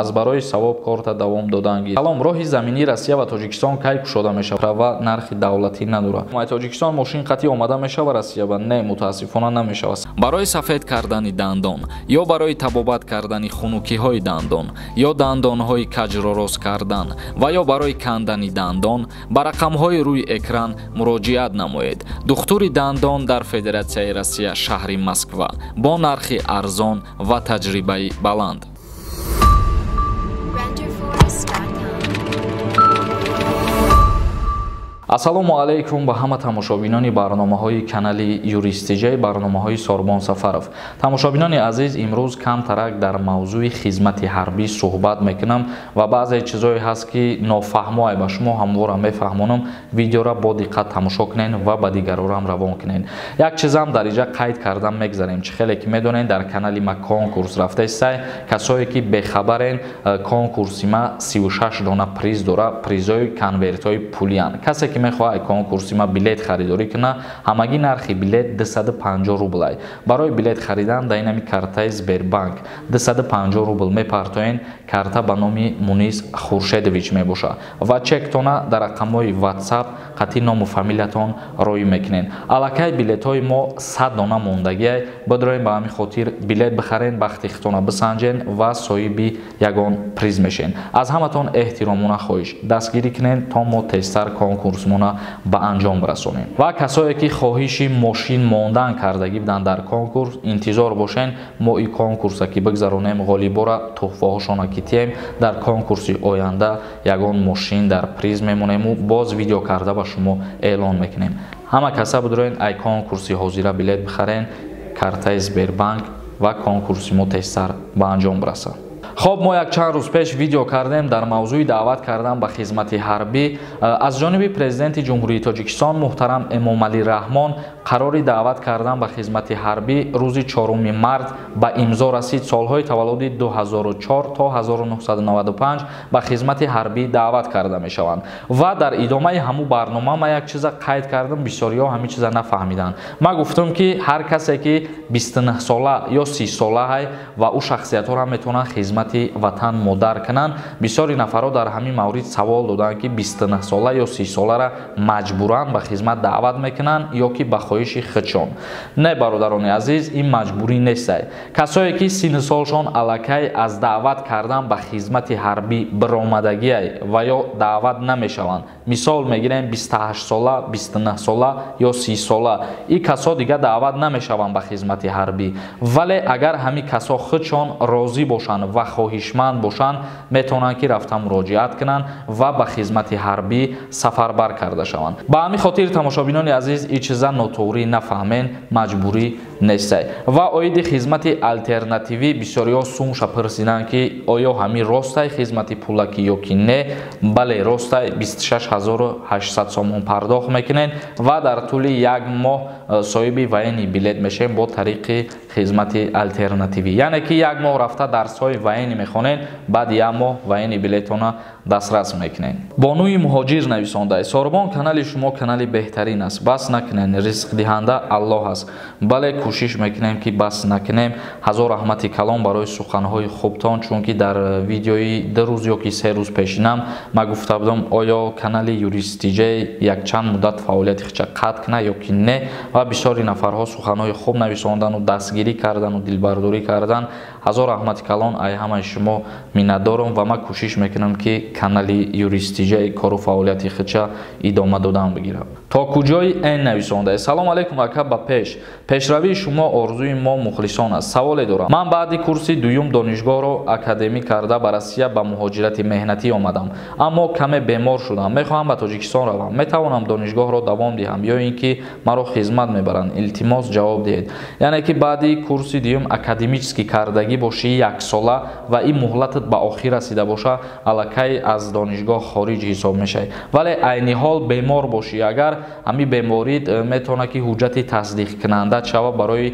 Аз барои савоб корта давом доданги. Салом, роҳи заминии Россия ва Тоҷикистон кай кушода мешавад ва нархи давлатӣ надорад? Май Тоҷикистон мошин қатъӣ омада мешава Россия ва не, мутаассифона намешавад. Барои сафед кардани дандон ё барои табобат кардани хунукиҳои дандон ё дандонҳои каҷро рост кардан ва ё барои кандани дандон ба рақамҳои рӯи экран муроҷиат намоед. Духтури дандон дар Федератсияи Россия, шаҳри Москва, бо нархи арзон ва таҷрибаи баланд. Ассалому алайкум ба ҳама тамошобинони барномаҳои канали Юрист ТЖ, барномаҳои Сорбон Сафаров. Тамошобинони азиз, имрӯз камтарак дар мавзӯи хизмати ҳарбӣ суҳбат мекунам ва баъзе чизое ҳаст, ки нофаҳмое ба шумо ҳамвора мефаҳмонам. Видеоро бо диққат тамошо кунед ва ба дигарорам равон кунед. Як чизам дар инҷа қайд кардан мегзарем. Чӣ хеле ки медонед, дар канали ма конкурс рафтаистай. Касое ки бехабарен, конкурси ма 36 дона приз дора, призои конвертҳои пулиянд. Касе ки мехоҳад конкурси ма билет харидорӣ кунад, ҳамагӣ нархи билет 250 рублай. Барои билет харидан дар инами картаи Сбербанк 250 рубл мепартоен. Карта ба номи Мунис Хуршедович мебошад ва чектона дар рақамҳои WhatsApp қатъи ному фамилиятон роӣ мекунед. Аллакай билетҳои мо 100 дона мондагиай. Бидроем, ба ҳамин хотир билет бихарен, бахти худтона бисанҷен ва соҳиби ягон приз мешен. Аз ҳаматон эҳтиромона хоҳиш, дастгирӣ кунед, то мо тезтар конкурсмона ба анҷом расонем. Ва касое ки хоҳиши мошин мондан кардагӣ буданд дар конкурс, интизор бошен, мо ин конкурса ки бигзаронем, ғолибора туҳфаҳошона ки тием, дар конкурси оянда ягон мошин дар приз мемонему боз видео карда ба шумо эълон мекунем. Ҳама каса бидроен, ай конкурси ҳозира билет бихарен, картаи Сбербанк, ва конкурси мо тезтар ба анҷом расад. Хоб, мо якчанд рӯз пеш видео кардем дар мавзӯи даъват кардан ба хизмати ҳарбӣ. Аз ҷониби президенти Ҷумҳурии Тоҷикистон муҳтарам Эмомалӣ Раҳмон қарори даъват кардан ба хизмати ҳарбӣ рӯзи 4 март ба имзо расид. Солҳои таваллуди 2004 то 1995 ба хизмати ҳарбӣ даъват карда мешаванд. Ва дар идомаи ҳамун барнома ман як чиза қайд кардам, бисёриҳо ҳамин чиза нафаҳмиданд. Ман гуфтам, ки ҳар касе ки 29 сола ё 30 сола ҳай ва ӯ шахсиятҳоро метавонанд хизмати ватан модар кунанд. Бисёри нафарҳо дар ҳамин маврид савол доданд, ки 29 сола ё 30 солара маҷбуран ба хизмат даъват мекунанд ё ки ба хоҳиши худшон. Не, бародарони азиз, ин маҷбурӣ нестай. Касое ки синну солшон аллакай аз даъват кардан ба хизмати ҳарбӣ биромадагиай ва ё даъват намешаванд, мисол мегирем 28 сола, 29 сола ё 30 сола, ин касо дига даъват намешаванд ба хизмати ҳарбӣ. Вале агар ҳамин касо худшон розӣ бошанд ва хоҳишманд бошанд, метавонанд ки рафта муроҷиат кунанд ва ба хизмати ҳарбӣ сафарбар карда шаванд. Ба ҳамин хотир, тамошобинони азиз, ин чиза нотуғрӣ нафаҳмен, маҷбурӣ нестай. Ва оиди хизмати алтернативӣ бисёриҳо сумша пурсиданд, ки оё ҳамин ростай хизмати пулакӣ ё ки не. Бале, ростай, 26800 сомон пардохт мекунед ва дар тӯли як моҳ соҳиби военный билет мешавед бо тариқи хизмати алтернативӣ. Яъне ки як моҳ рафта дарсҳои военный мехонед, баъд як моҳ военный билетона дастрас мекунед. Бонуи муҳоҷир нависонда: Сорбон, канали шумо канали беҳтарин аст, бас накунед, ризқдиҳанда Аллоҳ аст. Бале, кӯшиш мекунем, ки бас накунем. Ҳазор раҳмати калон барои суханҳои хубтон, чунки дар видеои 2 рӯз ё ки 3 рӯз пешинам ман гуфта будам, оё канали Юрист ТЖ якчанд муддат фаъолияти худша қатъ кунад ё ки не, ва бисёри нафарҳо суханҳои хуб нависондану дастгирӣ кардану дилбардорӣ кардан. Ҳазор раҳмати калон ай ҳамаи шумо миннатдорам ва ман кӯшиш мекунам, ки канали Юрист ТЖ кору фаъолияти худша идома додан бигирад. То куҷои н нависонда: Салом алайкум ака, ба пеш. Пешравии шумо орзуи мо мухлисон аст. Саволе дорам. Ман баъди курси дуюм донишгоҳро академӣ карда ба Россия ба муҳоҷирати меҳнатӣ омадам, аммо каме бемор шудам. Мехоҳам ба Тоҷикистон равам. Метавонам донишгоҳро давом диҳам ё ин ки маро хизмат мебаранд? Илтимос, ҷавоб диҳед. Яъне ки баъди курси дуюм академическӣ кардагӣ бошӣ яксола ва ин муҳлатат ба охир расида боша, аллакай аз донишгоҳ хориҷ ҳисоб мешавӣ. Вале айни ҳол бемор бошӣ, агар ҳамин беморит метавонад ки ҳуҷҷати тасдиқкунанда шава барои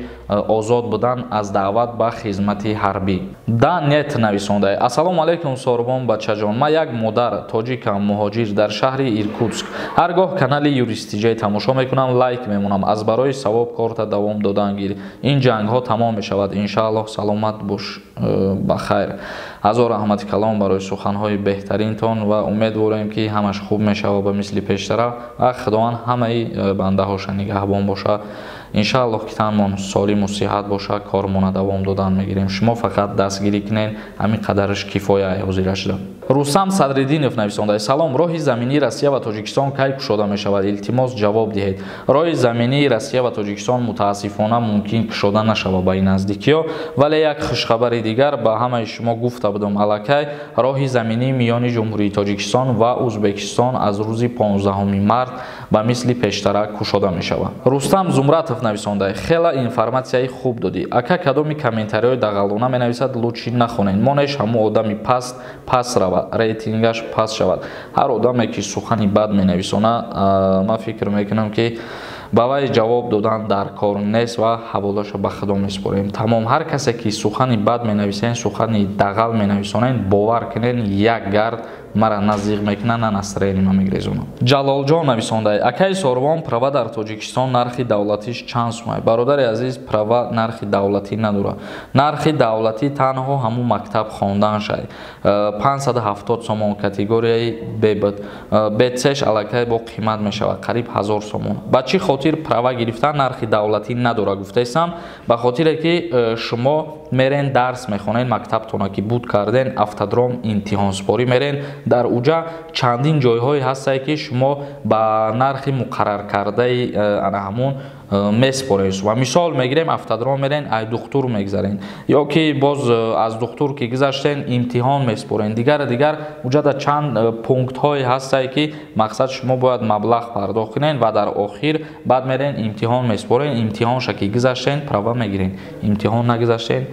озод будан аз даъват ба хизмати ҳарбӣ. Да нет нависонда: Ассалому алайкум, Сорбон бачаҷон, ман як модар тоҷикам, муҳоҷир дар шаҳри Иркутск. Ҳар гоҳ канали Юристиҷай тамошо мекунам, лайк мемонам. Аз барои савоб корта давом додан гир. Ин ҷангҳо тамом мешавад иншааллоҳ. Саломат бош, ба хайр. Ҳазор раҳмати калом барои суханҳои беҳтаринтон ва умедворем, ки ҳамаш хуб мешавад ба мисли пештара ва Худованд ҳамаи бандаҳоша нигаҳбон бошад. Иншааллоҳ, ки танмон солиму сиҳат бошад, кормона давом додан мегирем. Шумо фақат дастгирӣ кунед, ҳамин қадараш кифоя ҳозира шуда. Рустам Садриддинов нависонда: Салом, роҳи заминии Россия ва Тоҷикистон кай кушода мешавад? Илтимос, ҷавоб диҳед. Роҳи заминии Россия ва Тоҷикистон мутаассифона мумкин кушода нашавад ба ин наздикиҳо, вале як хушхабари дигар ба ҳамаи шумо гуфта будам аллакай: роҳи заминии миёни Ҷумҳурии Тоҷикистон ва Узбекистон аз рӯзи 15 март ба мисли пештара кушода мешавад. Рустам Зумратов нависонда: Хела информатсияи хуб додӣ. Ака, кадоми комментариҳои дағалона менависад, лучи нахонед. Монеш ҳамун одами паст пас равад, рейтингаш паст шавад. Ҳар одаме ки сухани бад менависона, ман фикр мекунам, ки ба вай ҷавоб додан дар кор нест ва ҳаволаша ба Худо месупорем. Тамом. Ҳар касе ки сухани бад менависен, сухани дағал менависонен, бовар кунен, як гард мара наздиқ мекунад, на настроение ма мегрезонам. Ҷалолҷон нависонда: Акаи Сорбон, права дар Тоҷикистон нархи давлатиш чанд сумай? Бародари азиз, права нархи давлатӣ надорад. Нархи давлатӣ танҳо ҳамун мактаб хондан шай, 570 сомон категорияи Б буд. БЦш аллакай бо қимат мешавад, қариб 1000 сомон. Ба чӣ хотир права гирифтан нархи давлатӣ надорад гуфтаистам? Ба хотире ки шумо мерен, дарс мехонед, мактабтона ки буд карден, автодром имтиҳонсупорӣ мерен. Дар уҷа чандин ҷойҳое ҳастае, ки шумо ба нархи муқарраркардаи ана ҳамун месупоред. Ва мисол мегирем, автодром мерен, ай духтур мегзарен, ё ки боз аз духтур ки гузаштен, имтиҳон месупорен, дигар дигар. Уҷада чанд пунктҳое ҳастае, ки мақсад шумо бояд маблағ пардохт кунен ва дар охир баъд мерен, имтиҳон месупорен. Имтиҳонша ки гузаштен, права мегирен, имтиҳон нагузаштен,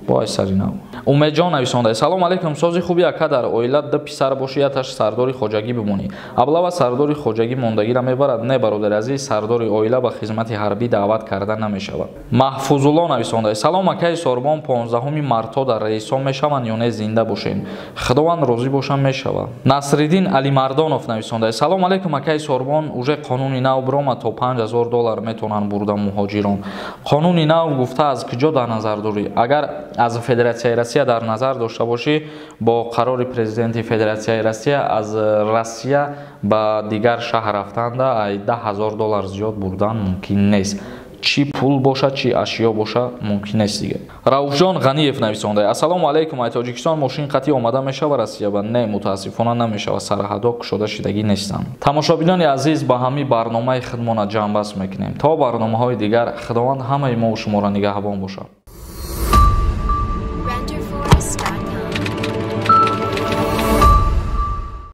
бо сари нав. Умедҷон нависонда: Салом алейкум, сози хуби ака, дар оила ду писар боши, яташ сардори хоҷагӣ бимонӣ, аблава сардори хоҷагӣ мондагиро мебарад? Не, бародари азиз, сардори оила ба хизмати ҳарбӣ даъват карда намешавад. Маҳфузулло нависонда: Салом, акаи Сорбон, 15 марто дар рейсҳо мешаванд ё не? Зинда бошед, Худованд розӣ бошам, мешавад. Насриддин Алимардонов нависонда: Салом алейкум, акаи Сорбон, уже қонуни нав биромад, то 5000 доллар метавонанд бурда муҳоҷирон. Қонуни нав гуфта аз куҷо дар назар дорӣ? Агар аз Федератсияи Россия дар назар дошта бошӣ, бо қарори президенти Федератсияи Россия аз Россия ба дигар шаҳр рафтанда ай 10 000 доллар зиёд бурдан мумкин нест, чӣ пул бошад, чӣ ашё боша, мумкин нест дига. Рауфҷон Ғаниев нависонда: Ассалому алайкум, ай Тоҷикистон мошин қатъӣ омада мешава Россия ба? Не, мутаассифона намешава, сарҳадҳо кушода шидагӣ нестанд. Тамошобинони азиз, ба ҳамин барномаи худмона ҷамъбаст мекунем. То барномаҳои дигар Худованд ҳамаи мову шуморо нигаҳбон бошад.